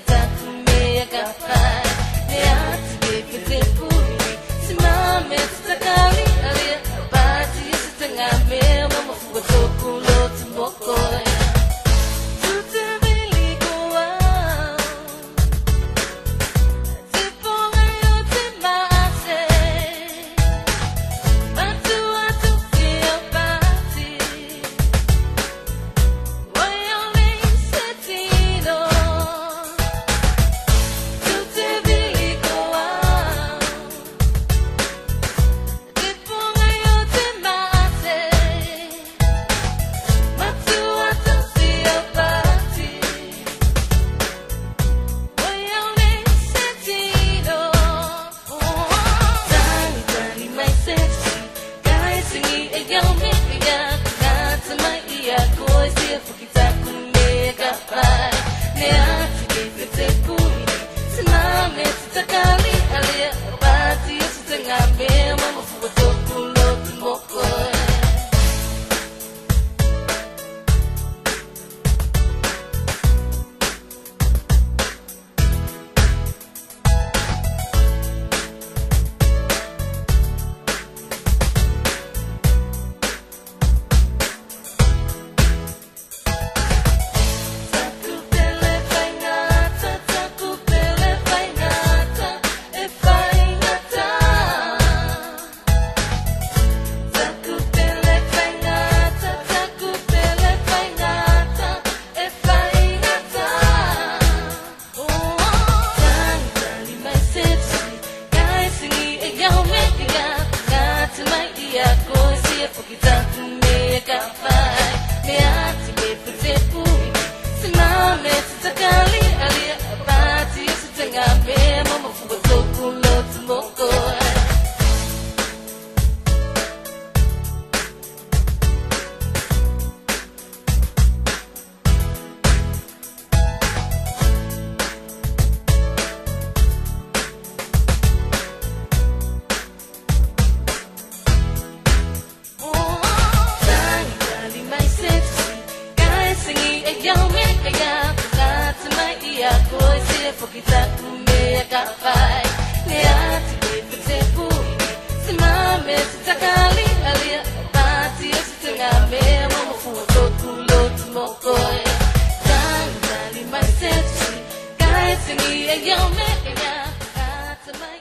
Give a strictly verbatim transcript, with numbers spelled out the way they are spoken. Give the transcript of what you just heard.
Taku mea ka fai, ne ati ke fetepui, se ma me te takali alia, pati se tega mea ma mafua toku loto mo koe. Tu te vili ko au, te pogai o te mate, matu atu fia pati. Talitali mai sexy, kae sigi e au mea ia, kata mai ia koe, se foki taku mea ka fai. Ne ati ke fetepui, se ma me te takali alia, pati se tega mea ma mafua toku loto mo koe. Talitali mai sexy, kae sigi e au mea ia, kata mai ia koe, se foki taku mea ka fai. Ne ati ke fetepui, se ma me te takali alia, pati se tega mea ma mafua toku loto mo koe. Talitali mai sexy, kae sigi e au mea ia, kata mai ia koe, se foki taku mea ka fai. Ne ati ke fetepui, se ma me te takali alia, pati se tega mea ma mafua toku loto mo koe. Talitali mai sexy, kae sigi e au mea ia, kata mai